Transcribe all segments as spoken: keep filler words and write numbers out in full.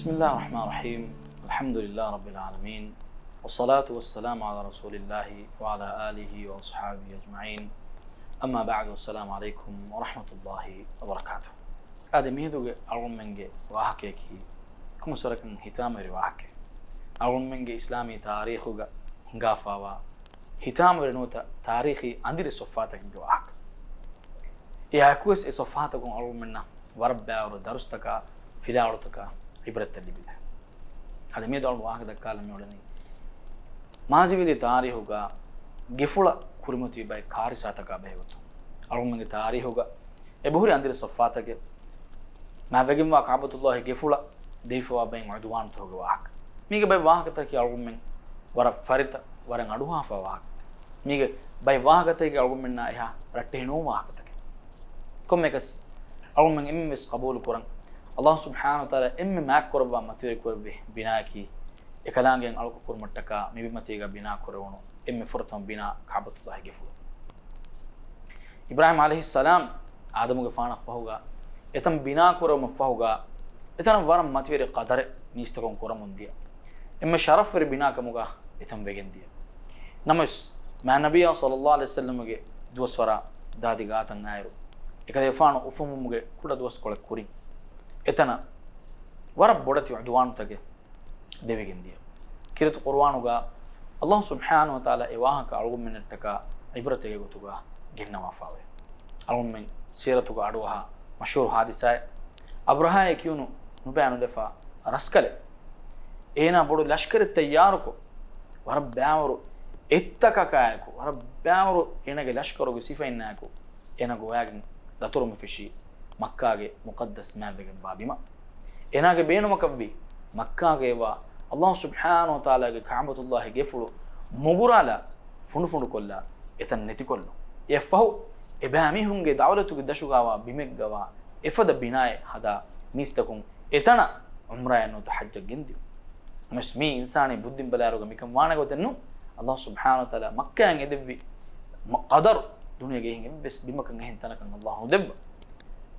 بسم الله الرحمن الرحيم. الحمد لله رب العالمين. والصلاة والسلام على رسول الله وعلى آله وأصحابه أجمعين. أما بعد، السلام عليكم ورحمة الله وبركاته. އަދި މިއަދުގެ އަޅުގަނޑުމެންގެ ވާހަކަޔަކީ ކޮންމެސް ވަރަކަށް ހިތާމަވެރި ވާހަކައެއް. އަޅުގަނޑުމެންގެ އިސްލާމީ ތާރީޚުގަ ހިނގާފާވާ ހިތާމަވެރި ނުވަތަ ތާރީޚީ އަނދިރި ސޮފްހާތަކެއްގެ ވާހަކަ. އެއާއެކުވެސް އެ ސޮފްހާތަކުން އަޅުގަނޑުމެންނަށް ވަރަށް ބައިވަރު ދަރުސްތަކާ، ފިލާވަޅުތަކާ، ޢިބްރަތްތައް ލިބިދޭ. އަދި މިއަދު އަޅުގަނޑު ވާހަކަ ދައްކާލަން މިއުޅެނީ، މާޒީވެދިޔަ ތާރީހުގަ ގެފުޅަށް ކުރިމަތިވި ބައެއް ކާރިސާތަކާ ބެހޭގޮތުން. އަޅުގަނޑުގެ ތާރީހުގަ އެބަހުރި އަނދިރި ސޮފްހާތަކެއް، މާތްވެގެންވާ ކަޢުބަތުﷲގެ ގެފުޅަށް ދެވިފަވާ ބައެއް ޢުދުވާނުތަކުގެ ވާހަކަ. މީގެ ބައެއް ވާހަކަތަކަކީ އަޅުގަނޑުމެން ވަރަށް ފަރިތަ، ވަރަށް އަޑުއަހާފާ ވާހަކަތައް. މީގެ ބައެއް ވާހަކަތަކީ އަޅުގަނޑުމެންނާ އެހާ ރައްޓެހި ނޫން ވާހަކަތަކެއް. ކޮންމެއަކަސް، އަޅުގަނޑުމެން އެންމެން ވެސް ޤަބޫލު ކުރަން، ﷲ ސުބްޙާނަހޫ ވަތަޢާލާ އެންމެ މާތްކުރައްވާ މަތިވެރި ކުރެއްވި ބިނާއަކީ، އެކަލާނގެއަށް އަޅުކަން ކުރުމަށްޓަކާ މި ބިމަތީގަ ބިނާ ކުރެވުނު އެންމެ ފުރަތަމަ ބިނާ ކަޢުބަތުﷲގެ ގެފުޅު. އިބްރާހީމް ޢަލައިހިއްސަލާމް އާދަމުގެފާނަށް ފަހުގަ އެތަން ބިނާ ކުރެވުމަށް ފަހުގަ، އެތަނަށް ވަރަށް މަތިވެރި ޤަދަރެއް މީސްތަކުން ކުރަމުން ދިޔަ. އެންމެ ޝަރަފްވެރި ބިނާ ކަމުގަ އެތަން ވެގެން ދިޔަ. ނަމަވެސް، މާތް ނަބިއްޔާ ޞައްލައްލާހު ޢަލައިހި ވަސައްލަމްގެ ދުވަސްވަރާ ދާދި ގާތަށް އައިއިރު، އެކަލޭގެފާނު އުފުމުމުގެ ކުޑަ ދުވަސްކޮޅެއް ކުރިން، އެތަނަށް ވަރަށް ބޮޑެތި ޢުދުވާނުތަކެއް ދެވިގެން ދިޔަ. ކީރިތި ޤުރުއާނުގަ ﷲ ސުބްޙާނަހޫ ވަތަޢާލާ އެ ވާހަކަ އަޅުގަނޑުމެންނަށްޓަކާ ޢިބްރަތެއްގެ ގޮތުގަ ގެންނަވާފައިވޭ. އަޅުގަނޑުމެން ސީރަތުގަ އަޑުއަހާ މަޝްހޫރު ޙާދިސާއެއް، އަބްރަހާއޭ ކިޔުނު ނުބައި ނުލަފާ ރަސްކަލެއް. އޭނާ ބޮޑު ލަޝްކަރެއް ތައްޔާރުކޮށް، ވަރަށް ބައިވަރު އެއްތަކަކާއެކު، ވަރަށް ބައިވަރު އޭނާގެ ލަޝްކަރުގެ ސިފައިންނާއެކު، އޭނާ ގޮވާގެން ދަތުރުމަށް ފެށީ މައްކާގެ މުޤައްދަސް މާތްވެގެންވާ ބިމަށް. އޭނާގެ ބޭނުމަކަށްވީ މައްކާގައިވާ ﷲ ސުބްޙާނަހޫ ވަތަޢާލާގެ ކަޢުބަތުﷲގެ ގެފުޅު މުގުރާލާ ފުނޑުފުނޑުކޮށްލާ އެތަން ނެތިކޮށްލުން. އެއަށްފަހު އެބައިމީހުންގެ ދައުލަތުގެ ދަށުގައިވާ ބިމެއްގައިވާ އެފަދަ ބިނާއެއް ހަދާ މީސްތަކުން އެތަނަށް ޢުމްރާއެއް ނުވަތަ ޙައްޖަށް ގެންދިޔުން. ނަމަވެސް މީ އިންސާނީ ބުއްދިން ބަލާއިރުގަ މިކަން ވާނެ ގޮތެއް ނޫން. ﷲ ސުބްޙާނަހޫ ވަތަޢާލާ މައްކާއަށް އެދެއްވި މަ-، ޤަދަރު ދުނިޔޭގެ އެހެން އެއްވެސް ބިމަކަށް އެހެން ތަނަކަށް ﷲ ނުދެއްވާ.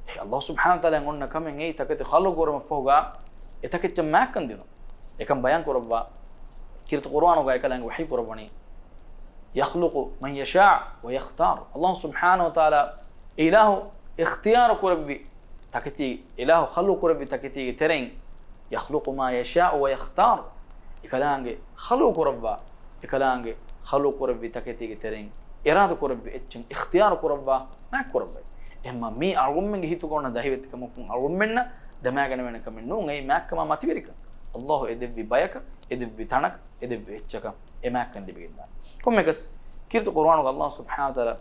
އެ ﷲ ސުބްޙާނަހޫ ވަތަޢާލާ އޮންނަ ކަމެއް އެއީ ތަކެތި ޚަލްޤު ކުރުމަށްފަހުގަ އެ ތަކެއްޗަށް މާތްކަން ދިނުން. އެކަން ބަޔާން ކުރައްވާ ކީރިތި ޤުރުއާނުގައި އެކަލާނގެ ވަޙީ ކުރައްވަނީ، يَخْلُقُ مَن يَشَاءُ وَيَخْتَارُ. ﷲ ސުބްޙާނަހޫ ވަތަޢާލާ އެ އިލާހު އިޚްތިޔާރު ކުރެއްވި ތަކެތީ، އިލާހު ޚަލްޤު ކުރެއްވި ތަކެތީގެ ތެރެއިން، يَخْلُقُ مَا يَشَاءُ وَيَخْتَارُ، އެކަލާނގެ ޚަލްޤު ކުރައްވާ، އެކަލާނގެ ޚަލްޤު ކުރެއްވި ތަކެތީގެ ތެރެއިން އިރާދަ ކުރެއްވި އެއްޗެއް އިޚްތިޔާރު ކުރައްވާ، މާތް ކުރައްވައި. އެހެންމަ މީ އަޅުގަނޑުމެންގެ ހިތުގަ އޮންނަ ދަހިވެތިކަމަކުން އަޅުގަނޑުމެންނަށް ދަމާގަނެވޭނެ ކަމެއް ނޫން. އެއީ މާތްކަމާ މަތިވެރިކަން. ﷲ އެދެއްވި ބަޔަކަށް، އެދެއްވި ތަނަކަށް، އެދެއްވި އެއްޗަކަށް އެ މާތްކަން ލިބިގެންދާނެ. ކޮންމެއަކަސް، ކީރިތި ޤުރުއާނުގަ ﷲ ސުބްޙާނަހޫ ވަތަޢާލާ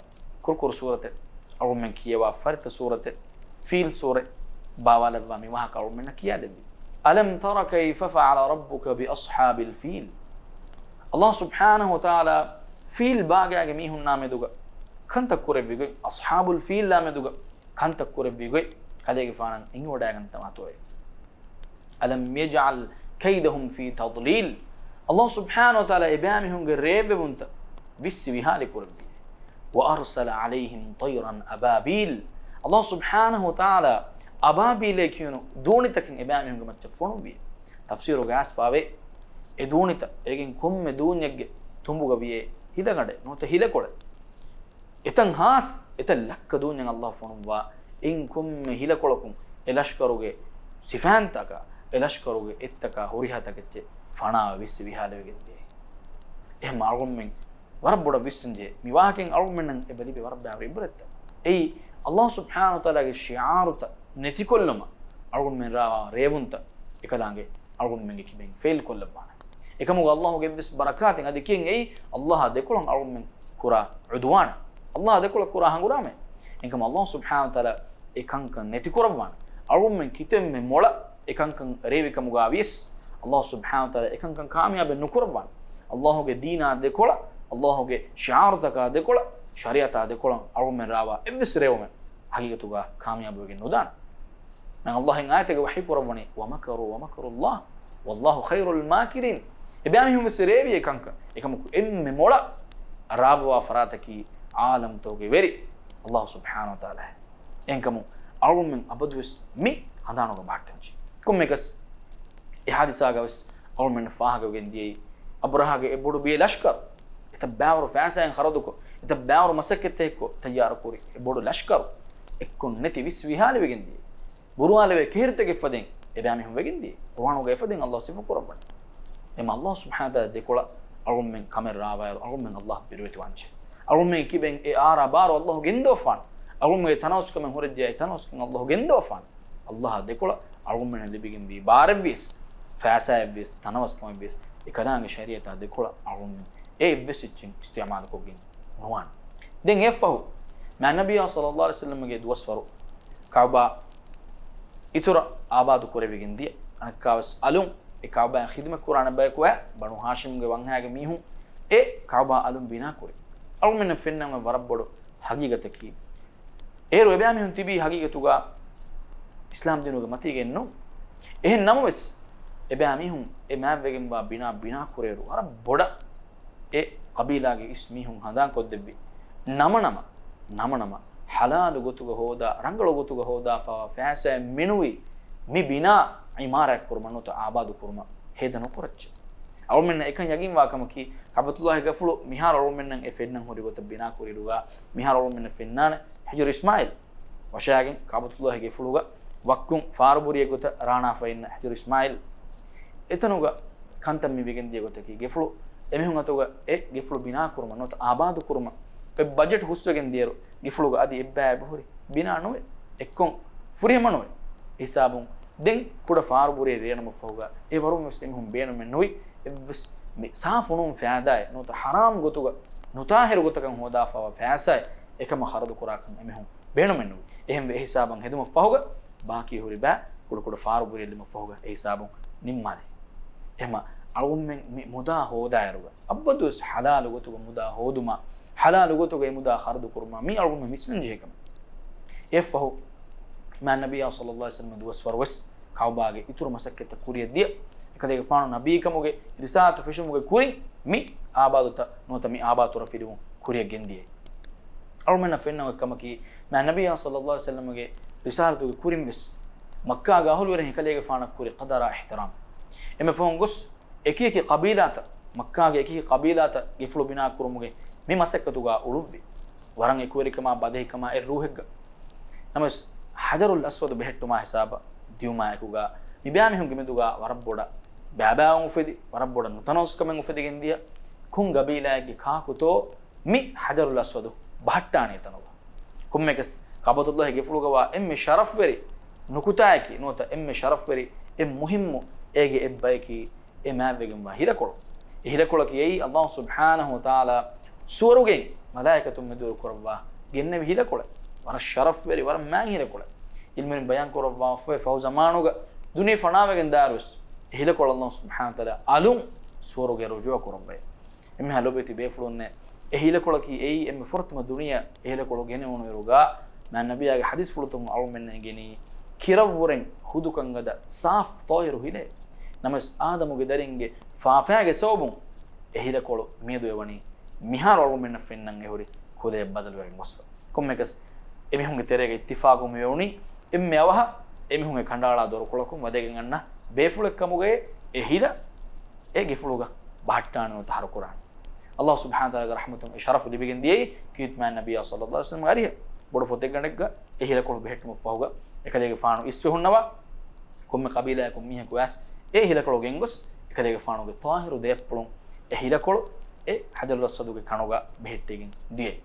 ކުރުކުރު ސޫރަތެއް އަޅުގަނޑުމެން ކިޔަވާ ފަރިތަ ސޫރަތެއް، ފީލް ސޫރަތް ބާވާލައްވާ މި ވާހަކަ އަޅުގަނޑުމެންނަށް ކިޔާދެއްވި. أَلَمْ تَرَ كَيْفَ فَعَلَ رَبُّكَ بِأَصْحَابِ الْفِيلِ. ﷲ ސުބްޙާނަހޫ ވަތަޢާލާ ފީލް ބާގާގެ މީހުންނާ މެދުގަ ކަންތައް ކުރެއްވި ގޮތް، އަޞްޙާބުލް ފީލްއާ މެދުގަ ކަންތައް ކުރެއްވި ގޮތް ކަލޭގެފާނަށް އެނގިވަޑައިގަންނަވާތޯއޭ. أَلَمْ يَجْعَلْ كَيْدَهُمْ فِي تَضْلِيلٍ. ﷲ ސުބްޙާނަހޫ ވަތަޢާލާ އެބައިމީހުންގެ ރޭވެވުންތައް ވިއްސި ވިހާލި ކުރެއްވި. وَأَرْسَلَ عَلَيْهِمْ طَيْرًا أَبَابِيلَ. ﷲ ސުބްޙާނަހޫ ވަތަޢާލާ އަބާބީލޭ ކިޔުނު ދޫނިތަކެއް އެބައިމީހުންގެ މައްޗަށް ފޮނުއްވި. ތަފްސީރުގައި އައިސްފައިވޭ، އެ ދޫނިތައް އޭގެން ކޮންމެ ދޫންޏެއްގެ ތުނބުގަ ވިޔޭ ހިލަގަނޑެއް ނުވަތަ ހިލަކޮޅެއް. އެތަން ހާސް، އެތައް ލައްކަ ދޫންޏެއް ﷲ ފޮނުއްވާ، އިން ކޮންމެ ހިލަކޮޅަކުން އެ ލަޝްކަރުގެ ސިފައިންތަކާ، އެ ލަޝްކަރުގެ އެއްތަކާ ހުރިހާ ތަކެއްޗެއް ފަނާވެ ވިއްސި ވިހާލެވިގެން ދިޔައީ. އެހެން އަޅުގަނޑުމެން ވަރަށް ބޮޑަށް ވިސްނަންޖެހޭ. މި ވާހަކައިން އަޅުގަނޑުމެންނަށް އެބަ ލިބޭ ވަރަށް ބައިވަރު އިބްރަތްތައް. އެއީ، ﷲ ސުބްޙާނަހޫ ވަތަޢާލާގެ ޝިޢާރުތައް ނެތިކޮށްލުމަށް އަޅުގަނޑުމެން ރާވާ ރޭވުންތައް އެކަލާނގެ އަޅުގަނޑުމެންގެ ކިބައިން ފެއިލް ކޮށްލައްވާނެ. އެކަމުގަ ﷲގެ އެއްވެސް ބަރަކާތެއް އަދި ކިޔަން އެއީ، ﷲއާ ދެކޮޅަށް އަޅުގަނޑުމެން ކުރާ ޢުދުވާނެއް، ﷲއާ ދެކޮޅަށް ކުރާ ހަނގުރާމައެއް. އެކަމަ ﷲ ސުބްޙާނަހޫ ވަތަޢާލާ އެ ކަންކަން ނެތިކުރައްވާނެ. އަޅުގަނޑުމެން ކިތަންމެ މޮޅަށް އެ ކަންކަން ރޭވި ކަމުގަ ވިޔަސް، ﷲ ސުބްޙާނަހޫ ވަތަޢާލާ އެ ކަންކަން ކާމިޔާބެއް ނުކުރައްވާނެ. ﷲގެ ދީނާ ދެކޮޅަށް، ﷲގެ ޝިޢާރުތަކާ ދެކޮޅަށް، ޝަރީޢަތާ ދެކޮޅަށް އަޅުގަނޑުމެން ރާވާ އެއްވެސް ރޭވުމެއް ހަގީގަތުގަ ކާމިޔާބުވެގެން ނުދާނެ. މާތް ﷲ އެއް އާޔަތެއްގަ ވަޙީ ކުރައްވަނީ، وَمَكَرُوا وَمَكَرَ اللَّهُ وَاللَّهُ خَيْرُ الْمَاكِرِينَ. އެބައިމީހުން ވެސް ރޭވި އެ ކަންކަން. އެކަމަކު އެންމެ މޮޅަށް ރާވާ ފަރާތަކީ ޢާލަމްތަކުގެ ވެރި ﷲ ސުބްޙާނަހޫ ވަތަޢާލާ. އެހެންކަމުން އަޅުގަނޑުމެން އަބަދުވެސް މި ހަނދާނުގަ ބަހައްޓަންޖެހޭ. ކޮންމެއަކަސް އެ ހާދިސާގަވެސް އަޅުމެންނަށް ފާހަގަވެގެން ދިޔައީ، އަބުރަހާގެ އެ ބޮޑު ބިޔަ ލަޝްކަރު، އެތައް ބާވަރު ފައިސާއިން ޚަރަދުކޮށް، އެތައް ބާވަރު މަސައްކަތްތަކެއްކޮށް ތައްޔާރުކުރި އެ ބޮޑު ލަޝްކަރު އެއްކޮށް ނެތި ވިސް ވިހާލިވެގެން ދިޔައީ. ބުރުވާލެވޭ ކެހިރިތަކެއް ފަދައިން އެބައިމީހުން ވެގެން ދިޔައީ. ޤުރުއާނުގައި އެފަދައިން ﷲ ސިފަކުރައްވަނީ. އެމަ ﷲ ސުބްޙާނަހޫ ވަތަޢާލާ ދެކޮޅަށް އަޅުމެން ކަމެއް ރާވާއިރު އަޅުމެން ﷲ ބިރުވެތިވާންޖެ. އަޅުމެން ކިބެން އެ އާރާ ބާރު ﷲ ގެންދަވާފާނެ. އަޅުމެންގެ ތަނަވަސްކަމެއް ހުރެއްޖެ އެ ތަނަވަސްކަން ﷲ ގެންދަވާފާނެ. ﷲ ދެކޮޅަށް އަޅުމެންނަށް ލިބިގެންވީ ބާރެއްވިޔަސް، ފައިސާއެއްވިޔަސް، ތަނަވަސްކަމެއްވިޔަސް، އެ ކަލާނގެ ޝަރީޢަތާ ދެކޮޅަށް އަޅުމެން އެ އެއްވެސް އެއްޗެއް އިސްތިޢުމާލުކޮށްގެން ނުވާނެ. ދެން އެއަށްފަހު، މާތް ނަބިއްޔާ ޞައްލައްލާހު ޢަލައިހި ވަސައްލަމްގެ ދުވަސްވަރު ކަޢުބާ އިތުރަށް އާބާދު ކުރެވިގެން ދިޔަ، އަނެއްކާވެސް އަލުން އެ ކަޢުބާއަށް ޚިދުމަތް ކުރާނެ ބަޔަކު އައި، ބަނޫ ހާޝިމްގެ ވަންހައިގެ މީހުން އެ ކަޢުބާ އަލުން ބިނާ ކުރި. އަޅުމެންނަށް ފެންނަން ވަރަށް ބޮޑު ހަގީގަތަކީ، އޭރު އެބައިމީހުން ތިބީ ހަގީގަތުގަ އިސްލާމް ދީނުގެ މަތީގައެއްނު. އެހެން ނަމަވެސް، އެބައިމީހުން އެ މާތްވެގެންވާ ބިނާ ބިނާ ކުރޭއިރު ވަރަށް ބޮޑަށް އެ ޤަބީލާގެ އިސް މީހުން ހަނދާންކޮށްދެއްވި. ނަމަނަމަ، ނަމަނަމަ، ޙަލާލު ގޮތުގަ ހޯދާ، ރަނގަޅު ގޮތުގަ ހޯދާފައިވާ ފައިސާއެއް މިނުވީ މި ބިނާ ޢިމާރާތް ކުރުމަށް ނުވަތަ އާބާދު ކުރުމަށް ހޭދަ ނުކުރައްޗޭ. އަޅުމެންނަށް އެކަން ޔަގީންވާ ކަމަކީ، ކަޢުބަތުﷲގެ ގެފުޅު މިހާރު އަޅުމެންނަށް އެ ފެންނަން ހުރި ގޮތަށް ބިނާ ކުރިއިރުގަ، މިހާރު އަޅުމެންނަށް ފެންނާނެ ހިޖުރު އިސްމާޢީލް ވަށާގެން ކަޢުބަތުﷲގެ ގެފުޅުގަ ވައްކުން ފާރުބުރިއެއް ގޮތަށް ރާނާފައި އިންނަ ހިޖުރު އިސްމާޢީލް. އެތަނުގަ ކަންތައް މި ވެގެންދިޔަ ގޮތަކީ، ގެފުޅު އެމީހުން އަތުގަ އެ ގެފުޅު ބިނާ ކުރުމަށް ނުވަތަ އާބާދު ކުރުމަށް އެ ބަޖެޓް ހުސްވެގެން ދިޔައިރު، ގެފުޅުގަ އަދި އެއްބައި އެބަހުރި ބިނާ ނުވެ، އެއްކޮށް ފުރިހަމަ ނުވެ. ހިސާބުން ދެން ކުޑަ ފާރުބުރިއެއް ރޭނުމަށްފަހުގަ، އެ ވަރުން ވެސް އެމީހުން ބޭނުމެއް ނުވި، އެއްވެސް މި ސާފު ނޫން ފައިދާއެއް ނުވަތަ ޙަރާމް ގޮތުގަ ނުޠާހިރު ގޮތަކަށް ހޯދާފައިވާ ފައިސާއެއް އެކަމަށް ޚަރަދު ކުރާކަށް އެމީހުން ބޭނުމެއް ނުވި. އެހެންވެ، އެ ހިސާބަށް ހެދުމަށްފަހުގަ، ބާކީ ހުރި ބައި ކުޑަކުޑަ ފާރުބުރިއެއް ލިބުމަށްފަހުގަ އެ ހިސާބުން ނިންމާލި. އެހެންމަ އަޅުގަނޑުމެން މި މުދާ ހޯދާއިރުގަ، އަބަދުވެސް ޙަލާލު ގޮތުގަ މުދާ ހޯދުމަށް، ޙަލާލު ގޮތުގަ އެ މުދާ ޚަރަދު ކުރުމަށް މީ އަޅުގަނޑުމެން ވިސްނަން ޖެހޭ ކަމެއް. އެއަށްފަހު، މާތް ނަބިއްޔާ ޞައްލައްލާހު ޢަލައިހި ވަސައްލަމްގެ ދުވަސްވަރު ވެސް ކަޢުބާގެ އިތުރު މަސައްކަތްތައް ކުރިއަށް ދިޔަ، އެކަލޭގެފާނު ނަބީކަމުގެ ރިސާލަތު ފެށުމުގެ ކުރިން މި އާބާދުތައް ނުވަތަ މި އާބާދު ތަރަފް ފިލުވުން ކުރިއަށް ގެންދިޔައީ. އަޅުމެންނަށް ފެންނަ އެއްކަމަކީ، މާތް ނަބިއްޔާ ޞައްލައްލާހު ޢަލައިހި ވަސައްލަމްގެ ރިސާލަތުގެ ކުރިން ވެސް މައްކާގެ އަހުލުވެރިން އެކަލޭގެފާނަށް ކުރި ޤަދަރާ އިޙްތިރާމް. އެންމެ ފަހުން ގޮސް، އެކި އެކި ޤަބީލާތައް، މައްކާގެ އެކި އެކި ޤަބީލާތައް ގެފުޅު ބިނާ ކުރުމުގެ މި މަސައްކަތުގަ އުޅުއްވި. ވަރަށް އެކުވެރިކަމާ ބަދެހިކަމާ އެއް ރޫޙެއްގަ. ނަމަވެސް، ޙަޖަރުލް އަސްވަދު ބެހެއްޓުމާ ހިސާބަށް ދިޔުމާ އެކުގަ، މި ބައިމީހުންގެ މެދުގަ ވަރަށް ބޮޑަށް ބައިބައިވުން އުފެދި، ވަރަށް ބޮޑަށް ނުތަނަވަސްކަމެއް އުފެދިގެން ދިޔަ، ކޮން ޤަބީލާއެއްގެ ކާކުތޯ މި ޙަޖަރުލް އަސްވަދު ބަހައްޓާނީ އެތަނުގަ. ކޮންމެއަކަސް، ކަޢުބަތުﷲގެ ގެފުޅުގަވާ އެންމެ ޝަރަފްވެރި ނުކުތާއަކީ ނުވަތަ އެންމެ ޝަރަފްވެރި އެއް މުހިއްމު އޭގެ އެއްބަޔަކީ އެ މާތްވެގެންވާ ހިލަކޮޅު. އެ ހިލަކޮޅަކީ އެއީ ﷲ ސުބްޙާނަހޫ ވަތަޢާލާ ސުވަރުގެއިން މަލާއިކަތުން މެދުވެރި ކުރައްވާ ގެންނެވި ހިލަކޮޅެއް. ވަރަށް ޝަރަފްވެރި، ވަރަށް މާތް ހިލަކޮޅެއް. ޢިލްމުވެރިން ބަޔާން ކުރައްވާފައި ފަހު ޒަމާނުގަ ދުނިޔެ ފަނާވެގެން ދާއިރުވެސް އެ ހިލަކޮޅަށް ﷲ ސުބްޙާނަހޫ ވަތަޢާލާ އަލުން ސުވަރުގެ ރުޖޫޢަ ކުރައްވައި. އެންމެހާ ލޯބިވެތި ބޭފުޅުންނޭ، އެ ހިލަކޮޅަކީ އެއީ އެންމެ ފުރަތަމަ ދުނިޔެއަށް އެ ހިލަކޮޅު ގެނެވުނުއިރުގަ، މާތް ނަބިއްޔާގެ ޙަދީޘްފުޅުތަކުން އަޅުމެންނަށް އެނގެނީ، ކިރަށްވުރެން ހުދުކަން ގަދަ ސާފް ޠާހިރު ހިލައެއް. ނަމަވެސް، އާދަމުގެ ދަރިންގެ ފާފައިގެ ސަބަބުން އެ ހިލަކޮޅު މިއަދު އެވަނީ މިހާރު އަޅުމެންނަށް ފެންނަން އެހުރި ކުލައެއް ބަދަލުވެގެން ގޮސްފަ. ކޮންމެއަކަސް، އެމީހުންގެ ތެރޭގަ އިއްތިފާޤު މިވެވުނީ، އެންމެ އަވަހަށް އެމީހުން އެ ކަނޑައަޅާ ދޮރުކޮޅަކުން ވަދެގެން އަންނަ ބޭފުޅެއްކަމުގައި އެ ހިލަ އެ ގެފުޅުގަ ބަހައްޓާނެ ނުވަތަ ހަރުކުރާނެ. ﷲ ސުބްޙާނަހޫ ވަތަޢާލާގެ ރަޙްމަތުން އެ ޝަރަފު ލިބިގެން ދިޔައީ ކީރިތި މާތް ނަބިއްޔާ ޞައްލައްލާހު ޢަލައިހި ވަސައްލަމްގެ އަރިހަށް. ބޮޑު ފޮތެއްގަނޑެއްގަ އެ ހިލަކޮޅު ބެހެއްޓުމަށްފަހުގަ އެކަލޭގެފާނު އިސްވެ ހުންނަވާ ކޮންމެ ޤަބީލާއަކުން މީހަކު އައިސް އެ ހިލަކޮޅު ގެންގޮސް، އެކަލޭގެފާނުގެ ޠާހިރު ދެއަތްޕުޅުން އެ ހިލަކޮޅު އެ ޙަޖަރުލް އަސްވަދުގެ ކަނޑުގަ ބެހެއްޓިގެން ދިޔައީ.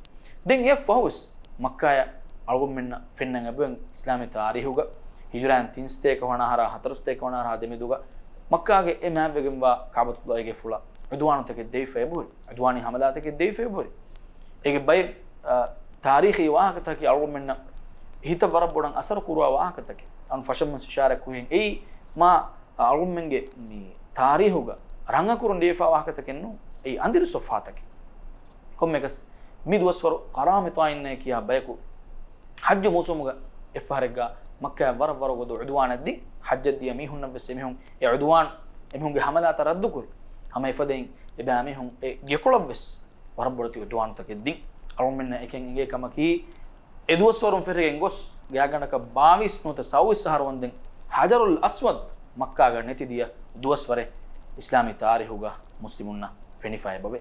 ދެން އެއަށްފަހުވެސް މައްކާއަށް އަޅުގަނޑުމެންނަށް ފެންނަން އެބައޮތް އިސްލާމީ ތާރީޚުގަ ހިޖުރާއިން ތިން ސަތޭކަ ވަނަ އަހަރާ ހަތަރު ސަތޭކަ ވަނަ އަހަރާ ދެމެދުގަ މައްކާގެ އެ މާތްވެގެންވާ ކަޢުބަތުﷲގެ ގެފުޅަށް ޢުދުވާނުތަކެއް ދެވިފަ އެބަހުރި، ޢުދުވާނީ ޙަމަލާތަކެއް ދެވިފަ އެބަހުރި. އޭގެ ބައެއް، އަ، ތާރީޚީ ވާހަކަތަކަކީ އަޅުގަނޑުމެންނަށް ހިތަށް ވަރަށް ބޮޑަށް އަސަރު ކުރުވާ ވާހަކަތަކެއް. އަން ފަށަމުން އިޝާރާތް ކުރިން އެއީ މާ އަޅުގަނޑުމެންގެ މި ތާރީޚުގަ ރަނގަކުރުން ލިޔެފާ ވާހަކަތަކެއް ނޫން. އެއީ އަނދިރި ސޮފްޙާތަކެއް. ކޮންމެއަކަސް މި ދުވަސްވަރު ޤަރާމިޠާއިންނޭ ކިޔާ ބަޔަކު ޙައްޖު މޫސުމުގަ އެއްފަހަރެއްގަ މައްކާއަށް ވަރަށް ވަރަށް ގޮދު ޢުދުވާނެއް ދިން. ޙައްޖަށް ދިޔަ މީހުންނަށްވެސް އެމީހުން އެ ޢުދުވާން، އެމީހުންގެ ޙަމަލާތައް ރައްދުކުރި. ހަމަ އެފަދައިން އެބައިމީހުން އެ ގެކޮޅަށްވެސް ވަރަށް ބޮޑެތި ޢުދުވާނުތަކެއް ދިން. އަޅުމެންނަށް އެކަން އެނގޭ ކަމަކީ، އެ ދުވަސްވަރުން ފެށިގެން ގޮސް، ގާތްގަނޑަކަށް ބާވީސް ނުވަތަ ސައުވީސް އަހަރު ވަންދެން ޙަޖަރުލް އަސްވަދް މައްކާގަ ނެތި ދިޔަ ދުވަސްވަރެއް އިސްލާމީ ތާރީހުގަ މުސްލިމުންނަށް ފެނިފައި އެބަވޭ.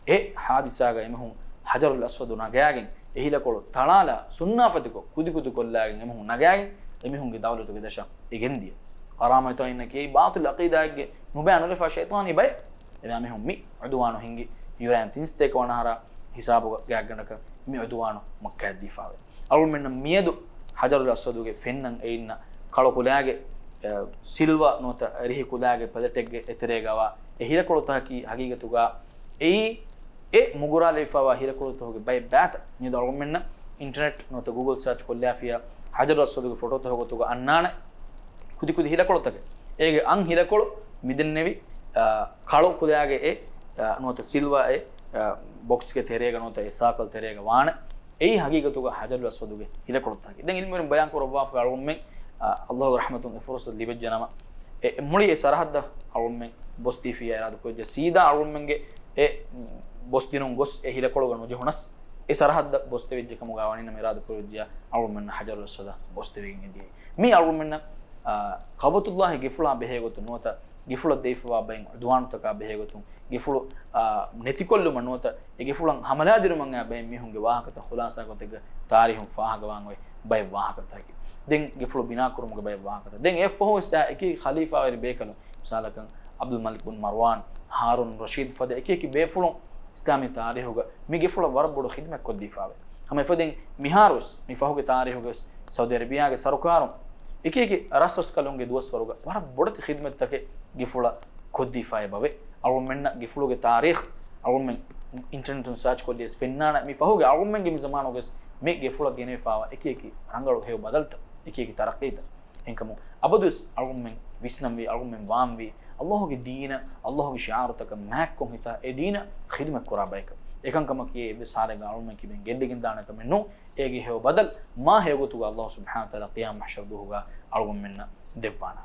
އެ ހާދިސާގަ އެމީހުން ޙަޖަރުލް އަސްވަދު ނަގާގެން އެ ހިލަކޮޅު ތަޅާލާ ސުންނާފަތިކޮށް ކުދިކުދި ކޮށްލާގެން އެމީހުން ނަގާގެން އެމީހުންގެ ދައުލަތުގެ ދަށަށް އެ ގެންދިޔަ. ކަރާމަތްތައް އިންނަކީ އެއީ ބާޠިލް ޢަޤީދާއެއްގެ ނުބައި ނުލަފާ ޝައިޠާނީ ބައެއް. އެ އެމީހުން މި ޢުދުވާނު ހިންގި ޔޫރޭން ތިން ސަތޭކަ ވަނަ އަހަރާ ހިސާބުގަ ގާތްގަނޑަކަށް މި ޢުދުވާނު މައްކާއަށް ދީފާވޭ. އަޅުގަނޑުމެންނަށް މިއަދު ޙަޖަރުލް އަސްވަދުގެ ފެންނަން އެ އިންނަ ކަޅު ކުލައިގެ، އެ، ސިލްވާ ނުވަތަ ރިހި ކުލައިގެ ޕެލެޓެއްގެ އެތެރޭގަވާ އެ ހިލަކޮޅުތަކަކީ ހަގީގަތުގަ އެއީ އެ މުގުރާލެވިފައިވާ ހިލަކޮޅުތަކުގެ ބައެއް ބާތައް. މިއަދު އަޅުގަނޑުމެންނަށް އިންޓަރނެޓް ނުވަތަ ގޫގަލް ސާޗް ކޮށްލާފިޔާ ޙަޖަރުލް އަސްވަދުގެ ފޮޓޯތަކުގެ ގޮތުގަ އަންނާނެ ކުދިކުދި ހިލަކޮޅުތަކެއް. އޭގެ އަން ހިލަކޮޅު މިދެންނެވި، އާ، ކަޅު ކުލައިގެ އެ، އާ، ނުވަތަ ސިލްވާ އެ، އާ، ބޮކްސްގެ ތެރޭގަ ނުވަތަ އެ ސާކަލް ތެރޭގަ ވާނެ. އެއީ ހަގީގަތުގަ ޙަޖަރުލް އަސްވަދުގެ ހިލަކޮޅުތަކެއް. ދެން ޢިލްމުވެރިން ބަޔާން ކުރައްވާފަ އަޅުގަނޑުމެން، އާ، ﷲ ގެ ރަޙްމަތުން އެ ފުރުޞަތު ލިބެއްޖެ ނަމަ، އެ، އެ މުޅި އެ ސަރަޙައްދަށް އަޅުގަނޑުމެން ބޮސްދީފިޔާ އިރާދަ ކުރެއްޖެ. ސީދާ އަޅުގަނޑުމެންގެ އެ ބޮސްދިނުން ގޮސް އެ ހިލަކޮޅުގަ ނުޖެހުނަސް، އެ ސަރަޙައްދަށް ބޮސްދެވިއްޖެ ކަމުގަ ވަނީ ނަމަ އިރާދަ ކުރެއްޖެ އަޅުގަނޑުމެން ޙަޖަރުލް އަސްވަދަށް ބޮސްދެވިގެން އެދިޔައީ. މީ އަޅުގަނޑުމެންނަށް، އާ، ކަޢުބަތުﷲ ގެފުޅާ ބެހޭގޮތުން ނުވަތަ ގެފުޅަށް ދެވިފައިވާ ބައެއް ޢުދުވާނުތަކާ ބެހޭގޮތުން، ގެފުޅު، އާ، ނެތިކޮށްލުމަށް ނުވަތަ އެ ގެފުޅަށް ހަމަލާދިރުމަށް އައި ބައެއް މީހުންގެ ވާހަކަތައް ޚުލާޞާ ގޮތެއްގަ ތާރީހުން ފާހަގަވާން އޮތް ބައެއް ވާހަކަތަކެއް. ދެން ގެފުޅު ބިނާކުރުމުގެ ބައެއް ވާހަކަތައް. ދެން އެއަށްފަހުވެސް އެކި ޚަލީފާވެރި ބޭކަލުން، މިސާލަކަށް ޢަބްދުލް މަލިކް ބިން މަރްވާން، ހާރޫން ރަޝީދު ފަދަ އެކި އެކި ބޭފުޅުން އިސްލާމީ ތާރީހުގަ މި ގެފުޅަށް ވަރަށް ބޮޑު ޚިދުމަތް ކޮށްދީފާވޭ. ހަމަ އެފަދައިން މިހާރުވެސް މި ފަހުގެ ތާރީހުގަވެސް ސައުދީ އަރަބިޔާގެ ސަރުކާރުން އެކި އެކި ރަސްރަސްކަލުންގެ ދުވަސްވަރުގަ ވަރަށް ބޮޑެތި ޚިދުމަތްތަކެއް ގެފުޅަށް ކޮށްދީފައި އެބަވޭ. އަޅުގަނޑުމެންނަށް ގެފުޅުގެ ތާރީޚް އަޅުގަނޑުމެން އިންޓަރނެޓުން ސާޗް ކޮށްލިޔަސް ފެންނާނެ. މި ފަހުގެ އަޅުގަނޑުމެންގެ މި ޒަމާނުގަވެސް މި ގެފުޅަށް ގެނެވިފައިވާ އެކި އެކި ރަނގަޅު ހެޔޮ ބަދަލުތައް، އެކި އެކި ތަރައްޤީތައް. އެހެންކަމުން އަބަދުވެސް އަޅުގަނޑުމެން ވިސްނަންވީ، އަޅުގަނޑުމެން ވާންވީ ﷲ ގެ ދީނަށް، ﷲ ގެ ޝިޢާރުތަކަށް މާތްކޮށް ހިތާ އެ ދީނަށް ޚިދުމަތް ކުރާ ބަޔަކަށް. އެކަންކަމަކީ އެއްވެސް ޙާލެއްގަ އަޅުގަނޑުމެން ކިބައިން ގެއްލިގެންދާނެ ކަމެއް ނޫން. އޭގެ ހެޔޮ ބަދަލު މާ ހެޔޮ ގޮތުގަ ﷲ ސުބްޙާނަހޫ ވަތަޢާލާ ޤިޔާމަތް މަޙްޝަރު ދުވަހުގަ އަޅުގަނޑުމެންނަށް ދެއްވާނެ.